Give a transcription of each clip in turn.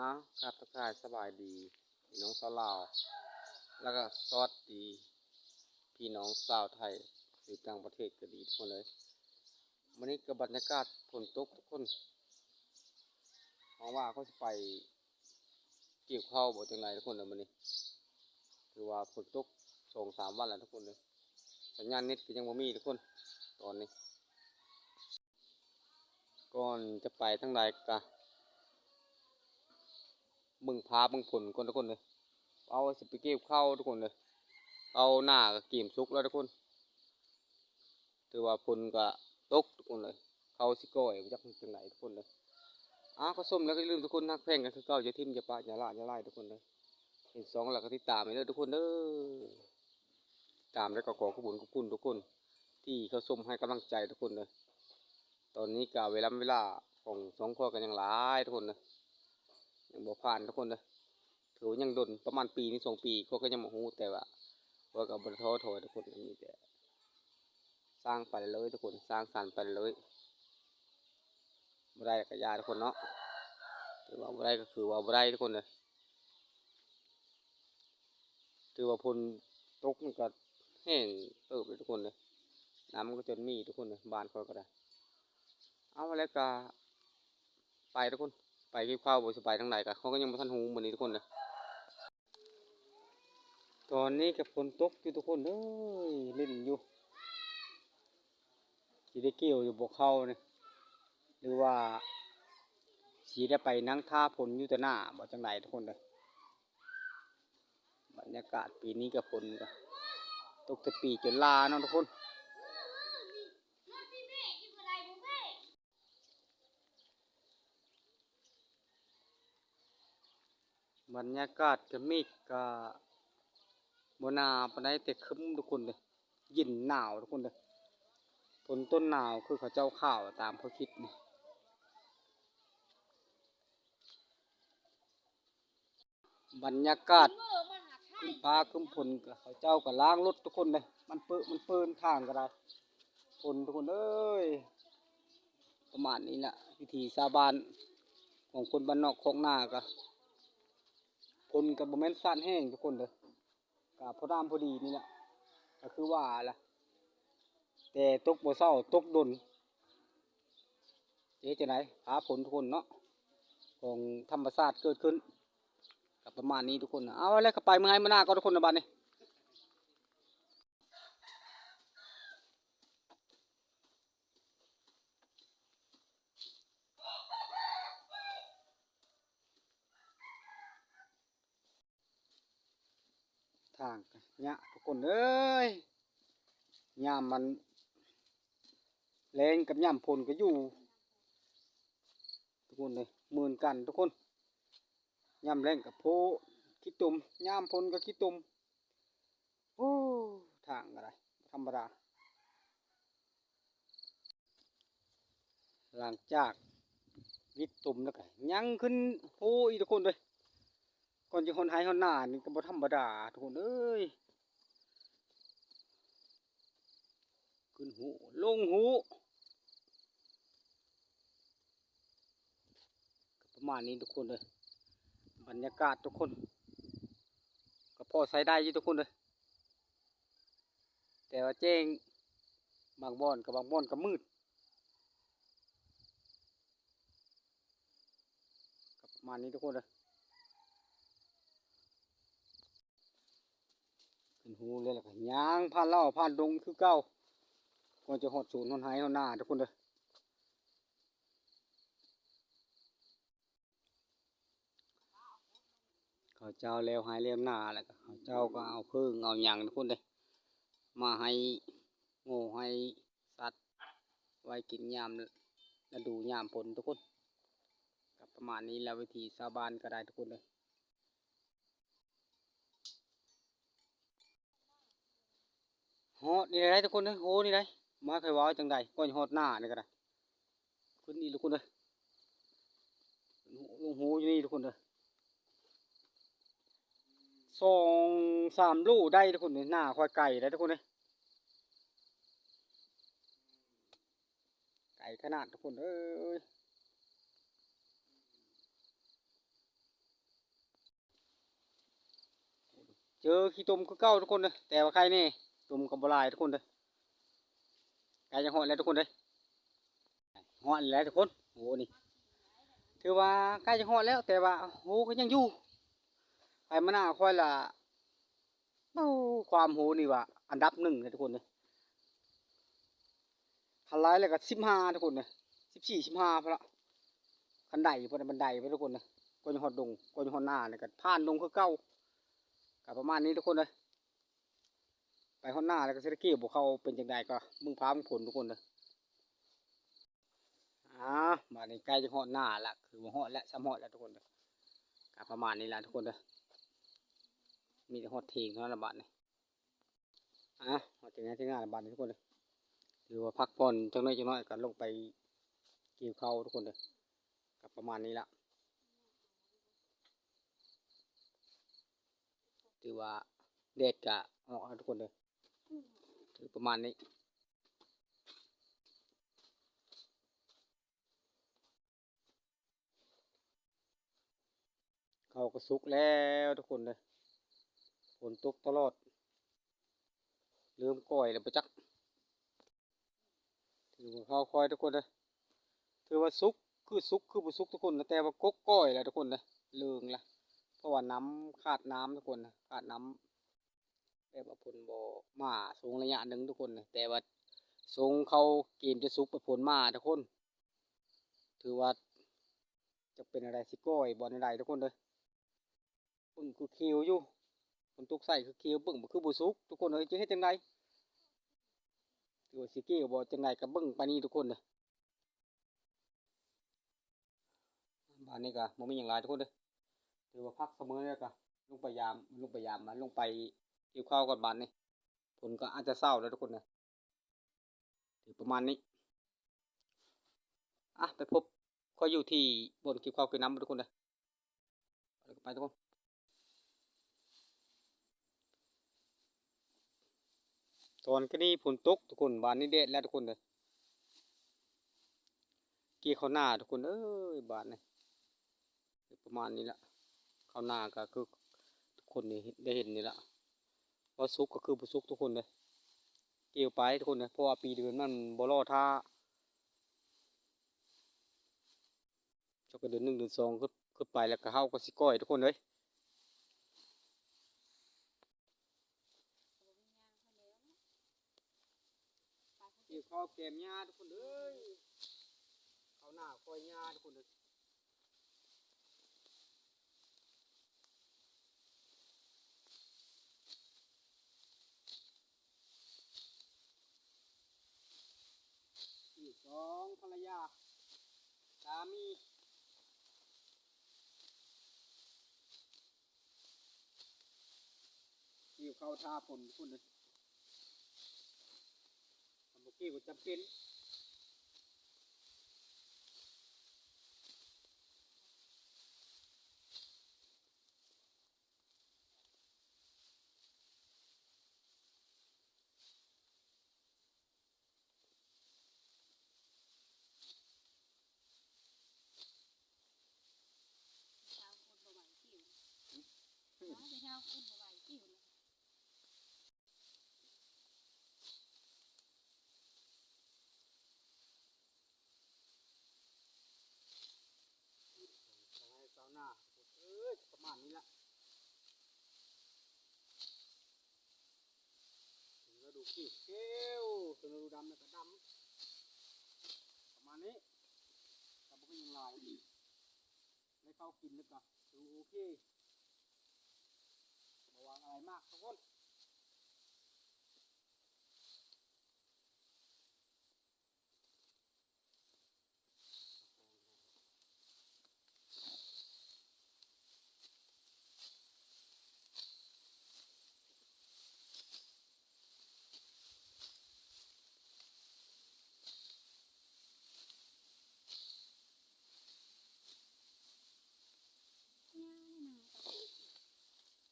ເອົາ ກາບທັກທາຍສະບາຍດີພີ່ນ້ອງຊາວລາວ ແລ້ວກໍສະຫວັດດີພີ່ນ້ອງຊາວໄທ ຢູ່ຕ່າງປະເທດກໍດີທຸກຄົນເອີຍ. ມື້ນີ້ກໍບັນຍາກາດຝົນຕົກທຸກຄົນ ຫວັງວ່າເຂົາຊິໄປກ່ຽວເຂົ້າບໍ່ຈັ່ງໃດທຸກຄົນເອີຍ. ມື້ນີ້ຖືວ່າຝົນຕົກສອງສາມວັນແລ້ວທຸກຄົນເອີຍ. ສັນຍານເນັດກໍຍັງບໍ່ມີທຸກຄົນຕອນນີ້. ກ່ອນຈະໄປທາງໃດກະເບິ່ງຟ້າເບິ່ງຝົນກ່ອນທຸກຄົນເອີຍ. ເອົາ ຊິໄປກ່ຽວເຂົ້າທຸກຄົນເອີຍ. ເຂົ້ານາກະກຽມສຸກແລ້ວທຸກຄົນ. ຖືວ່າຝົນກະຕົກທຸກຄົນເອີຍ. ເຂົ້າຊິກ້ອຍ ບໍ່ຈັກຈັ່ງໃດທຸກຄົນເອີຍ. ອ້າວ ກໍຊົມແລ້ວກໍຢ່າລືມທຸກຄົນ ຮັກແພງກັນຄືເກົ່າ ຢ່າຖິ້ມ ຢ່າປະ ຢ່າລະ ຢ່າໄລ່ທຸກຄົນເອີຍ. ເຫັນຊ່ອງແລ້ວກໍຕິດຕາມໃຫ້ເດີທຸກຄົນເດີ. ຕາມແລ້ວກໍຂໍຂອບຄຸນຂອບຄຸນທຸກຄົນທີ່ເຂົ້າຊົມໃຫ້ກຳລັງໃຈທຸກຄົນເດີ. ຕອນນີ້ກໍເວລາ ເວລາຂອງຊ່ອງຂ້ອຍກໍຍັງຫຼາຍທຸກຄົນເດີ ຍັງບໍ່ຜ່ານທຸກຄົນເດີ. ຖືວ່າຍັງດົນ ປະມານປີໜຶ່ງສອງປີ ຂ້ອຍກໍຍັງບໍ່ຮູ້ ແຕ່ວ່າຂ້ອຍກໍບໍ່ໄດ້ທໍ້ຖອຍທຸກຄົນ ມີແຕ່ສ້າງໄປເລື້ອຍໆທຸກຄົນ ສ້າງສັນໄປເລື້ອຍໆ. ບໍ່ໄດ້ກໍຢ່າທຸກຄົນເນາະ ຖືວ່າບໍ່ໄດ້ກໍຄືວ່າບໍ່ໄດ້ທຸກຄົນເດີ. ຖືວ່າຝົນຕົກມັນກໍແຫ້ງເຕີບເລີຍທຸກຄົນເດີ. ນ້ຳມັນກໍຈົນມີທຸກຄົນເດີ ບ້ານຂ້ອຍກໍໄດ້. ເອົາ ແລ້ວກໍໄປທຸກຄົນ ໄປກ່ຽວເຂົ້າບໍ່ ຊິໄປທາງໃດກໍ ເຮົາກໍຍັງບໍ່ທັນຮູ້ມື້ນີ້ທຸກຄົນເດີ. ຕອນນີ້ກໍຝົນຕົກຢູ່ທຸກຄົນເອີຍ ຫຼິ້ນຢູ່ ຊິໄດ້ກ່ຽວຢູ່ບໍ່ເຂົ້ານີ້ ຫຼືວ່າຊິໄດ້ໄປນັ່ງຖ້າຝົນຢູ່ແຕ່ໜ້າບໍ່ ຈັ່ງໃດທຸກຄົນເດີ. ບັນຍາກາດປີນີ້ກໍຝົນກໍຕົກແຕ່ປີຈຸລາເນາະທຸກຄົນ. ບັນຍາກາດກໍເມກກໍບໍ່ໜາວປານໃດ ແຕ່ຄຶ້ມທຸກຄົນເດີ ເຢັນໜາວທຸກຄົນເດີ. ຝົນຕົ້ນໜາວຄືເຂົາເຈົ້າຂ່າວຕາມເຂົາຄິດນີ້. ບັນຍາກາດຄຶ້ມຟ້າຄຶ້ມຝົນ ເຂົາເຈົ້າກໍລ້າງລົດທຸກຄົນເດ້ ມັນເປິມັນເປິນທາງກໍໄດ້ ຝົນທຸກຄົນເອີຍ. ປະມານນີ້ລະ ວິຖີຊາວບ້ານຂອງຄົນບ້ານນອກຄອກນາ ກໍຝົນກໍບໍ່ແມ່ນຊາດແຮງທຸກຄົນເດີ ກໍພໍນ້ຳພໍດີນີ້ລະ ກໍຄືວ່າລະ ແຕ່ຕົກບໍ່ເຊົາ ຕົກດົນ ຈະເຮັດຈັ່ງໃດ ຟ້າຝົນທຸກຄົນເນາະ ຂອງທຳມະຊາດເກີດຂຶ້ນ ກໍປະມານນີ້ທຸກຄົນ. ເອົາ ແລ້ວກໍໄປເມືອໄຮ່ເມືອນາກ່ອນທຸກຄົນນະ ບາດນີ້. ທາງກະຍາກທຸກຄົນເອີຍ ຍາມມັນແລ້ງກັບຍາມຝົນກໍຢູ່ທຸກຄົນເອີຍ ໝື່ນກັນທຸກຄົນ. ຍາມແລ້ງກໍໂພຂີ້ຕົມ ຍາມຝົນກໍຂີ້ຕົມ. ໂອ້ ທາງກໍໄດ້ບໍ່ທຳມະດາ. ຫຼັງຈາກວິດຕົມແລ້ວກໍຍັງຂຶ້ນໂພອີກທຸກຄົນເອີຍ. ກ່ອນຈະຮອດໄຮ່ຮອດນານີ້ກໍບໍ່ທຳມະດາທຸກຄົນເອີຍ. ຂຶ້ນໂຮ ລົງໂຮ ປະມານນີ້ທຸກຄົນເອີຍ. ບັນຍາກາດທຸກຄົນ ກໍພໍໃຊ້ໄດ້ຢູ່ທຸກຄົນເອີຍ ແຕ່ວ່າແຈ້ງບາງບ່ອນ ກັບບາງບ່ອນກໍມືດ ກໍປະມານນີ້ທຸກຄົນເອີຍ. ຂຶ້ນໂຮເລີຍ ແລ້ວກໍຍ່າງຜ່ານເຫຼົ່າຜ່ານດົງຄືເກົ່າ ກ່ອນຈະຮອດສວນຮອດໄຮ່ຮອດນາທຸກຄົນເດີ. ເຂົາເຈົ້າແລ້ວໄຮ່ແລ້ວນາ ແລ້ວກໍເຂົາເຈົ້າກໍເອົາເຜິ້ງເອົາຫຍັງທຸກຄົນເດີ ມາໃຫ້ງູໃຫ້ສັດໄວ້ກິນຍາມລະດູຍາມຝົນທຸກຄົນ. ກໍປະມານນີ້ແຫຼະ ວິຖີຊາວບ້ານກໍໄດ້ທຸກຄົນເດີ. ຮອດນີ້ໄດ໋ທຸກຄົນເອີຍ ໂອ້ ນີ້ໄດ໋ ມາຄ່ອຍເວົ້າຈັ່ງໃດ ກ່ອນຮອດໜ້ານີ້ກໍໄດ້. ຂຶ້ນນີ້ທຸກຄົນເອີຍ ລົງໂຮຢູ່ນີ້ທຸກຄົນເອີຍ ສອງສາມໂລໄດ້ທຸກຄົນເອີຍ. ໜ້າຂ້ອຍໄກໄດ໋ທຸກຄົນເອີຍ ໄກຂະໜາດທຸກຄົນເອີຍ. ເຈີຂີ້ຕົມຄືເກົ່າທຸກຄົນເດີ ແຕ່ວ່າໄຄແນ່ ຕົມກໍບໍ່ຫຼາຍທຸກຄົນເດີ. ໃກ້ຈະຮອດແລ້ວທຸກຄົນເດີ ຮອດແລ້ວທຸກຄົນ. ໂອ້ ນີ້ຖືວ່າໃກ້ຈະຮອດແລ້ວ ແຕ່ວ່າໂຮກໍຍັງຢູ່. ໄປມາໜ້າຂ້ອຍລະ ໂອ້ ຄວາມໂຮນີ້ວ່າອັນດັບໜຶ່ງເລີຍທຸກຄົນເດີ. ຄັນຫຼາຍແລ້ວກໍສິບຫ້າທຸກຄົນເດີ ສິບສີ່ ສິບຫ້າພຸ້ນລະ. ຄັນໄດພຸ້ນນະ ບັນໄດພຸ້ນທຸກຄົນເດີ ກວ່າຈະຮອດດົງ ກວ່າຈະຮອດໜ້າ ແລ້ວກໍຜ່ານດົງຄືເກົ່າ. ກໍປະມານນີ້ທຸກຄົນເດີ. ໄປຮອດໜ້າແລ້ວກໍຊິໄດ້ກ່ຽວບໍ່ເຂົ້າ ເປັນຈັ່ງໃດກໍເບິ່ງຟ້າເບິ່ງຝົນທຸກຄົນເດີ. ອາ ບາດນີ້ໃກ້ຈະຮອດໜ້າລະ ຄືວ່າຮອດແລ້ວ ຊ່ຳຮອດແລ້ວທຸກຄົນເດີ. ກໍປະມານນີ້ລະທຸກຄົນເດີ ມີແຕ່ຮອດຖຽງເທົ່ານັ້ນລະບາດນີ້. ອາ ຮອດຖຽງນາ ຖຽງນາລະບາດນີ້ທຸກຄົນເດີ ຖືວ່າພັກຜ່ອນຈັກໜ້ອຍ ຈັກໜ້ອຍກໍລົງໄປກ່ຽວເຂົ້າທຸກຄົນເດີ. ກໍປະມານນີ້ລະ ຖືວ່າແດດກະອອກແລ້ວທຸກຄົນເດີ ຖືປະມານນີ້. ເຂົ້າກໍສຸກແລ້ວທຸກຄົນເດີ ຝົນຕົກຕະຫຼອດ ເລີ່ມກ່ອຍແລ້ວບໍ່ຈັກ. ຖືວ່າເຂົ້າຄ່ອຍທຸກຄົນເດີ ຖືວ່າສຸກ ຄືສຸກຄືບໍ່ສຸກທຸກຄົນນະ ແຕ່ວ່າກົກກ້ອຍແລ້ວທຸກຄົນເດີ ເລິງລະ ເພາະວ່ານ້ຳ ຂາດນ້ຳທຸກຄົນນະ ຂາດນ້ຳ ແບບວ່າຝົນບໍ່ມາຊ່ວງໄລຍະໜຶ່ງທຸກຄົນນະ ແຕ່ວ່າຊ່ວງເຂົ້າເກມຈະສຸກ ໄປຝົນມາທຸກຄົນ. ຖືວ່າຈະເປັນແນວໃດ ຊິກ້ອຍບໍ່ແນວໃດທຸກຄົນເດີ. ເບິ່ງຄືຂຽວຢູ່ ຝົນຕົກໃສ່ຄືຂຽວ ເບິ່ງຄືບໍ່ສຸກທຸກຄົນເອີຍ ຈະເຮັດຈັ່ງໃດ? ຖືວ່າຊິກ່ຽວບໍ່ຈັ່ງໃດກໍເບິ່ງໄປນີ້ທຸກຄົນເດີ. ບາດນີ້ກໍບໍ່ມີຫຍັງຫຼາຍທຸກຄົນເດີ ຖືວ່າພັກສະເໝີແລ້ວກໍລົງໄປຢາມ ລົງໄປຢາມ ລົງໄປກ່ຽວເຂົ້າກ່ອນບາດນີ້ ຝົນກໍອາດຈະເຊົາແລ້ວທຸກຄົນເດີ. ຖືປະມານນີ້ ອະ ໄປພົບຂ້ອຍຢູ່ທີ່ບ່ອນກ່ຽວເຂົ້າກ່ຽວນ້ຳທຸກຄົນເດີ ໄປທຸກຄົນ. ຕອນກີ້ນີ້ຝົນຕົກທຸກຄົນ ບາດນີ້ແດດແລ້ວທຸກຄົນເດີ ກ່ຽວເຂົ້ານາທຸກຄົນເອີຍ ບາດນີ້ ປະມານນີ້ລະ ເຂົ້ານາກໍຄືທຸກຄົນນີ້ໄດ້ເຫັນນີ້ລະ ວ່າສຸກກໍຄືບໍ່ສຸກທຸກຄົນເດີ ກ່ຽວໄປທຸກຄົນເດີ ເພາະວ່າປີເດືອນມັນບໍ່ລໍຖ້າ ເຈົ້າກໍເດືອນໜຶ່ງເດືອນສອງຂຶ້ນ ຂຶ້ນໄປແລ້ວກໍເຮົາກໍຊິກ້ອຍທຸກຄົນເອີຍ. ເອີ ເຂົ້າແກມຫຍ້າທຸກຄົນເອີຍ ເຂົ້ານາກ້ອຍຫຍ້າທຸກຄົນເອີຍ. ສອງພັນລະຍາ ສາມີ ກ່ຽວເຂົ້າຖ້າຝົນພຸ້ນເດີ ຄັນບໍ່ກ່ຽວກໍຈຳເປັນ. ຊາວນາ ເອີຍ ປະມານນີ້ລະ ເຖິງລະດູຂຽວຂຽວ ເຖິງລະດູດຳແລ້ວກໍດຳ ປະມານນີ້ ກໍບໍ່ມີຫຍັງຫຼາຍ ໄດ້ເຂົ້າກິນແລ້ວກໍຖືໂອເຄ ບໍ່ຫວັງອະໄລມາກທຸກຄົນ.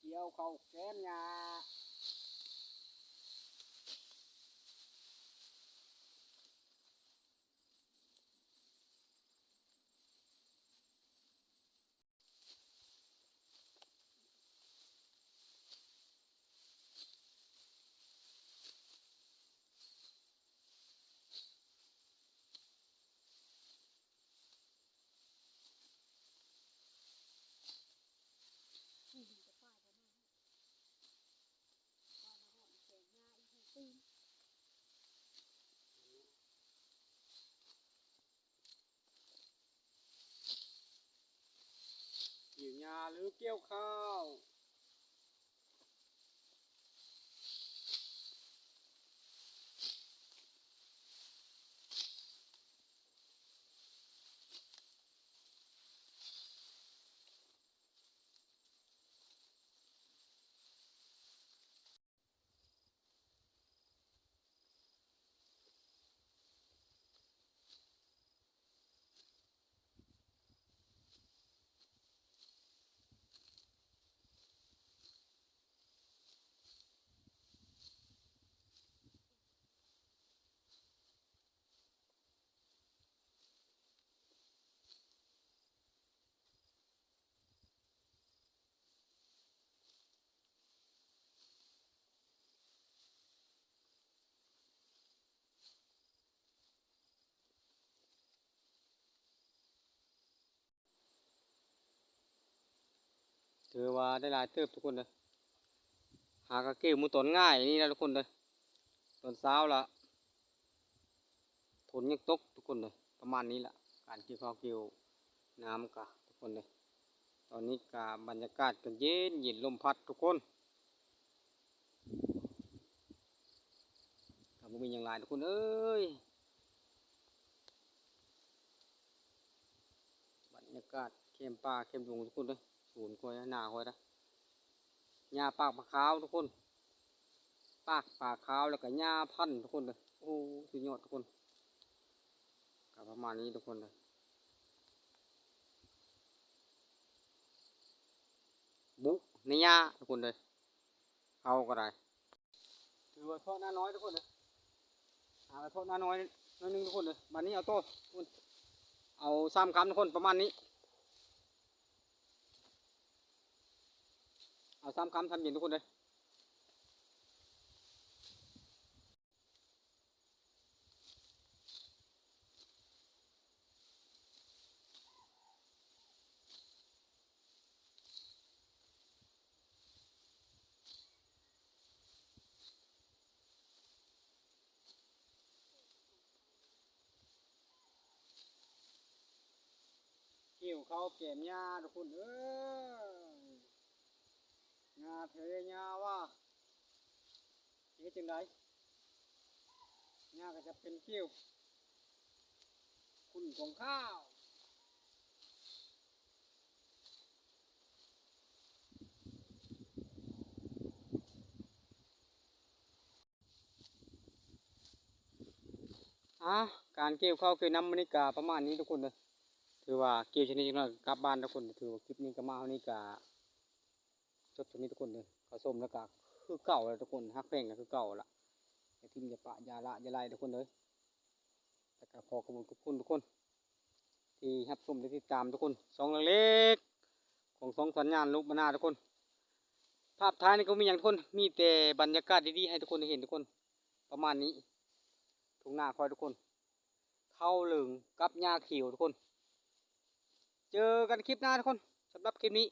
ກ່ຽວເຂົ້າແກມຫຍ້າ ເ ຫຍ້າ ຫຼື ກ່ຽວຂ້າວ. ຖືວ່າໄດ້ຫຼາຍເຕີບທຸກຄົນເດີ. ຫາກະເກັບມື້ຕອນງາຍນີ້ລະທຸກຄົນເດີ. ຕອນເຊົ້າລະ ຝົນຍັງຕົກທຸກຄົນເດີ. ປະມານນີ້ລະ ການກ່ຽວເຂົ້າກ່ຽວນາກະທຸກຄົນເດີ. ຕອນນີ້ກະບັນຍາກາດກະເຢັນໆ ລົມພັດທຸກຄົນ. ກະບໍ່ມີຫຍັງຫຼາຍທຸກຄົນເອີຍ. ບັນຍາກາດແຄມປ່າແຄມດົງທຸກຄົນເດີ. ສວນຂ້ອຍນະ ນາຂ້ອຍນະ ຫຍ້າປາກປາຂາວທຸກຄົນ. ປາກປາຂາວ ແລ້ວກະຫຍ້າພັນທຸກຄົນເດີ. ໂອ້ ສຸດຍອດທຸກຄົນ. ກະປະມານນີ້ທຸກຄົນເດີ. ບຸໃນຫຍ້າທຸກຄົນເດີ. ເຮົາກໍໄດ້ ຖືວ່າເທາະນານ້ອຍທຸກຄົນເດີ. ຫາກະເທາະນານ້ອຍໜ້ອຍໜຶ່ງທຸກຄົນເດີ. ບາດນີ້ເອົາໂຕ ເອົາສາມຄຳທຸກຄົນ ປະມານນີ້. ເອົາສາມຄຳ ສາມເຢັນທຸກຄົນເດີ. ກ່ຽວເຂົ້າແກມຫຍ້າທຸກຄົນເອີຍ. ຫຍ້າເທຫຍ້າວ່າ ເຮັດຈັ່ງໃດ ຫຍ້າກໍຈະເປັນກ່ຽວ ຂຸ້ນຂອງຂ້າວ. ອ່າ ການກ່ຽວເຂົ້າກ່ຽວນຳມື້ນີ້ກະປະມານນີ້ທຸກຄົນເດີ. ຖືວ່າກ່ຽວຊະນິດຈັກໜ້ອຍກັບບ້ານທຸກຄົນ. ຖືວ່າຄລິບນີ້ກະມາເທົ່ານີ້ກະ ຈົບສ່ຳນີ້ທຸກຄົນເດີ. ເຂົ້າຊົມແລ້ວກະຄືເກົ່າແຫຼະທຸກຄົນ ຮັກແພງກະຄືເກົ່າລະ ຢ່າຖິ້ມຢ່າປະຢ່າລະຢ່າໄລທຸກຄົນເດີ. ແລ້ວກະຂໍຂອບຄຸນຂອບຄຸນທຸກຄົນ ທີ່ຮັບຊົມແລະຕິດຕາມທຸກຄົນ. ຊ່ອງເລັກໆຂອງຊ່ອງສັນຍານລຸບມານາທຸກຄົນ. ພາບຖ່າຍນີ້ກໍມີຫຍັງທຸກຄົນ ມີແຕ່ບັນຍາກາດດີໆໃຫ້ທຸກຄົນໄດ້ເຫັນທຸກຄົນ. ປະມານນີ້ ທົ່ງນາຂ້ອຍທຸກຄົນ ເຂົ້າເຫຼືອງກັບຫຍ້າຂຽວທຸກຄົນ. ເຈີກັນຄລິບໜ້າທຸກຄົນ. ສຳລັບຄລິບນີ້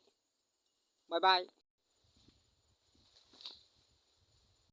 ບາຍບາຍ.